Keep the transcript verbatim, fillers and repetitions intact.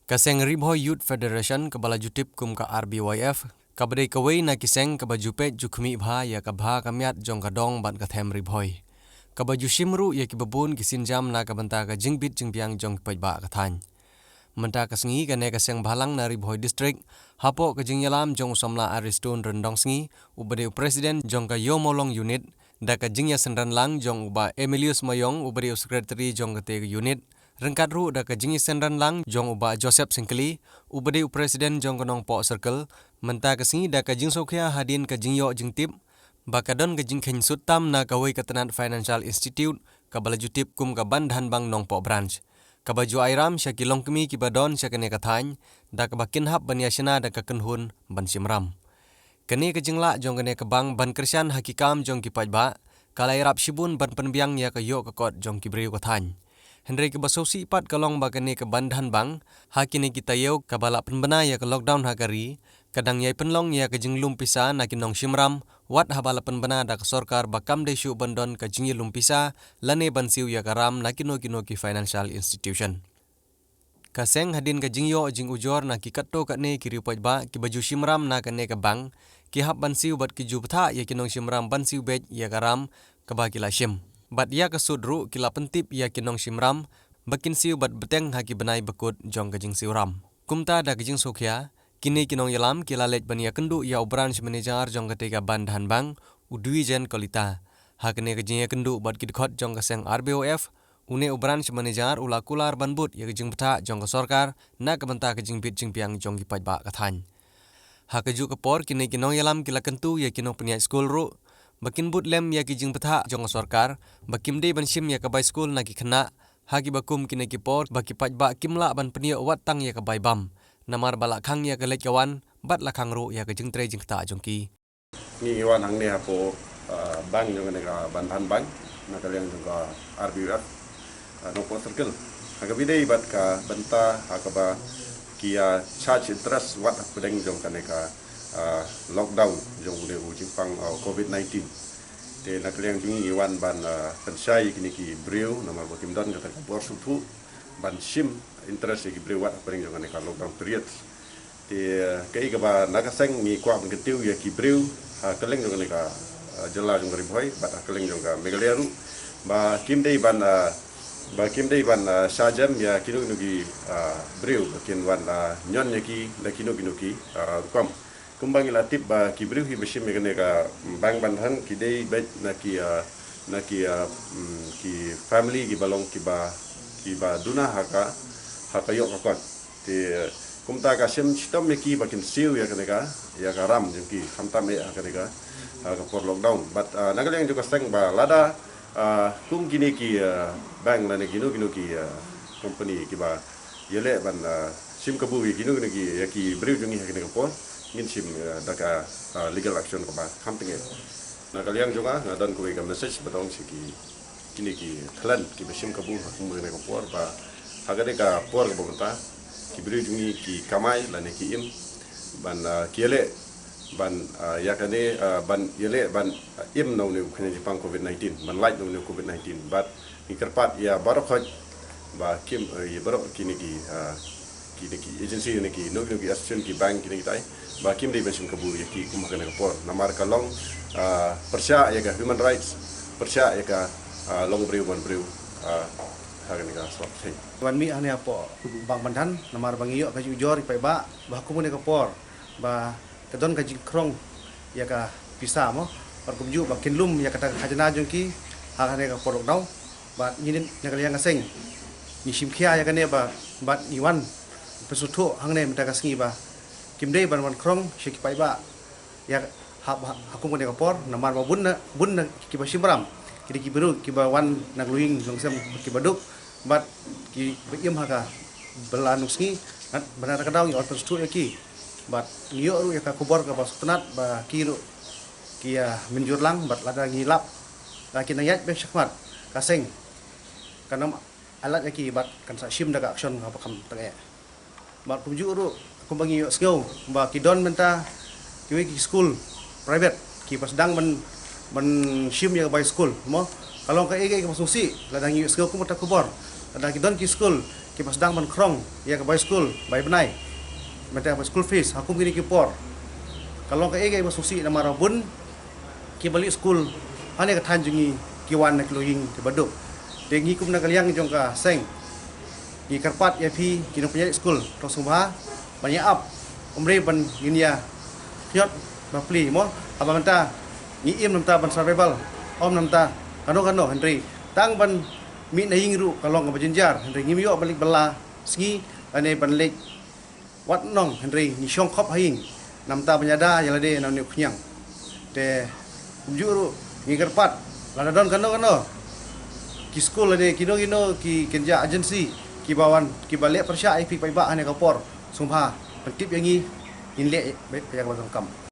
Ka seng Ri Bhoi Youth Federation kaba la ju tip kum ka R B Y F, kaba dei kawei na ki seng kaba ju peit ju khmih bha ïa ka bha ka miat jong ka dong bad ka them Ri Bhoi, kaba ju shim ruh ïa kiba bun ki sienjam na ka bynta ka jingbit jingbiang jong ki paidbah ka thaiñ. Mynta ka sngi kane ka seng bhalang na Ri Bhoi District, hapoh ka jingïalam jong u samla Aristone Ryndongsngi, uba dei u president jong ka Ïew Mawlong Unit, da ka jingïasynran lang jong u Bah Emilius Mayong, uba dei u secretary jong kata ka unit, ryngkat ruh da ka jingïasynran lang jong u Bah Joseph Syngkli, uba dei u president jong ka Nongpoh Circle, mynta ka sngi da ka jingsngewkhia hadien ka jingïoh jingtip ba ka don ka jingkheiñ sut tam na kawei ka tnat financial institute kaba la ju tip kum ka Bandhan Bank Nongpoh Branch, kaba ju ai ram sha ki longkmie kiba don sha kane ka thaiñ, da kaba kin hap ban ïa shna da ka kynhun ban shim ram. Kane ka jinglah jong kane ka bank ban kyrshan ha ki kam jong ki paidbah ka la ïarap shibun ban pynbiang ïa ka ïoh ka kot jong ki briew ka thaiñ. Hynrei kaba sngewsih pat ka long ba kane ka Bandhan Bank, ha kine ki taïew kaba la pynbna ïa ka lockdown ha ka ri, ka dang ïai pynlong ïa ka jinglum pisa na ki nongshim ram, wat haba la pynbna da ka sorkar ba kam dei shuh ban don ka jingïalum pisa lane ban siew ïa ka ram na kino kino ki financial institution. Ka seng hadien ka jingïoh jingujor na ki katto katne ki riew paidbah kiba ju shim ram na kane ka bank, ki hap ban siew bad ki ju bthah ïa ki nongshim ram ban siew beit ïa ka ram kaba ki la shim. Bad ïa ka sut ruh ki la pyntip ïa ki nongshim ram ba kin siew bad bteng ha ki bnai ba kut jong ka jingsiew ram. Kumta da ka jingsngewkhia, kine ki nongïalam ki la leit ban ïakynduh ïa u branch manager jong kata ka Bandhan Bank, u Dwijen Kolita. Ha kane ka jingïakynduh bad ki dkhot jong ka seng R B Y F, une u branch manager u la kular ban bud ïa ka jingbthah jong ka sorkar na ka bynta ka jingbit jingbiang jong ki paidbah ka thaiñ. Ha kajuh ka por kine ki nongïalam ki la kyntu ïa ki nongpynïaid skul ruh ba kin bud lem ïa ki jingbthah jong ka sorkar ba kim dei ban shim ïa ka bai skul na ki khynnah, ha kiba kum kine ki por ba ki paidbah kim lah ban pynïoh wat tang ïa ka bai bam, namar ba la khang ïa ka leit ka wan bad la khang ruh ïa ka jingtrei jingktah jong ki. Ngi wan hangne hapoh, ah, bank jong kane ka Bandhan Bank, na ka liang jong ka R B Y F, ah, Nongpoh Circle. Ha kaba ïadei bad ka bynta ha kaba ki ïa charge interest wat hapdeng jong kane ka, ah, lockdown jong une u jingpang, ah, covid nineteen. Te na ka liang jong ngi ngi wan ban, ah, pynshai kine ki briew namar ba kim don kata ka bor sngewthuh ban shim interest ïa ki briew wat hapdeng jong kane ka lockdown period. Te, eh, kaei kaba na ka seng ngi kwah ban kyntiew ïa ki briew ha kylleng jong kane ka, eh, jylla jong ka Ri Bhoi bad ha kylleng jong ka Meghalaya ruh ba kim dei ban, eh, ba kim dei ban, eh, shah jem ïa kino kino ki, eh, briew ba kin wan, eh, ñion ïa ki da kino kino ki, eh, rukom. Kumba ngi la tip ba ki briew kiba shim ïa kane ka, mm, bank Bandhan ki dei beit na ki, eh, na ki, eh, mm, ki family kiba long kiba, kiba duna ha ka, ha ka ïoh ka kot. Te, eh, kumta ka shim shitom ïa ki ba kin siew ïa kane ka, ïa ka ram jong ki, khamtam eh ha kane ka, ha ka por lockdown. Bad, ah, na ka liang jong ka seng ba lada, ah, kum kine ki, ah, bank lane kino kino ki, ah, company kiba ïaleh ban, ah, shim kabu ïa kino kino ki, ïa ki briew jong ngi ha kane ka por, ngin shim, ah, da ka, ah, legal action kaba kham tyngeh. Na ka liang jong nga, nga don kawei ka message ba dang sha ki kine ki khlem kiba shim kabu ha kum kane ka por ba ha kane ka por kaba mynta ki briew jong ngi ki kamai lane ki im ban, ah, ki ïaleh ban, ah, ïa kane, ah, ban ïaleh ban, ah, im na une u khñiang jingpang covid nineteen, ban lait na une u covid nineteen. Bad ngi kyrpad ïa baroh khoit ba kim, eh, ïa baroh kine ki, ah, kine ki agency ne ki, no, no ki association ki bank kine kitai ba kim dei ban shim kabu ïa ki kum ha kane ka por. Namar ka long, ah, pyrshah ïa ka human rights, pyrshah ïa ka, ah, long briew man briew, ah, ha kane ka sawdong. Wan mih hangne hapoh Bank Bandhan, namar ba ngi ïoh ka jingujor ïa ki paidbah ba ha kum kane ka por ba ka don ka jingkhrong ïa ka pisa mo. Bad kumjuh ba kin lum ïa kata ka khajna jong ki ha kane ka por lockdown. Bad ngi na ka liang ka seng ngi shim khia ïa kane ba, bad ngi wan pynsngewthuh hangne mynta ka sngi ba kim dei ban wan khrong sha ki paidbah. Ïa ha, ha, ha kum kane ka por namar ba bun na, bun na kiba shim ram ki dei ki briew kiba wan na ka longïing longsem kiba duk bad kiba im ha ka bylla nusngi, bad na kata ka daw ngi wan pynsngewthuh ïa ki. Bad ngi ïoh ruh ïa ka khubor kaba sngewtynnat ba ki ruh ki ïa mynjur lang bad lada ngi lap, lada ki nang ïaid beit shakhmat ka seng kan ym ailad ïa ki bad kan sa shim da ka action kaba kham tyngeh. Bad kumjuh ruh kumba ngi ïohsngew ba ki don mynta kiwei ki skul private kiba sdang ban, ban shim ïa ka bai skul mo. Ka long kaei kaei kaba sngewsih lada ngi ïohsngew kum kata ka khubor, lada ki don ki skul kiba sdang ban khrong ïa ka bai skul bai bnai, mynta ka bai school fees ha kum kine ki por. Ka long kaei kaei ba sngewsih namar ba bun kiba leit skul hane ka thaiñ jong ngi ki wan na ki longïing kiba duk. Te ngi kum na ka liang jong ka seng ngi kyrpad ïa phi ki nongpynïaid skul, to sngewbha ban ïa ap, ym dei ban ngin ïa khñiot bapli mo. Haba mynta ngi im namar ban survival, ym namar kano kano, hynrei tang ban mih na ïing ruh ka long kaba jynjar, hynrei ngim ïoh ban leit bylla sngi lane ban leit wad nong, hynrei ngi shong khop ha ïing namar ban ïada ïa lade na une u khñiang. Te kumjuh ruh ngi kyrpad lada don kano kano ki skul lane kino kino ki kynja agency kiba wan kiba leh pyrshah ïa phi paidbah hane ka por, sngewbha pyntip ïa ngi, ngin leh ïa kaba donkam.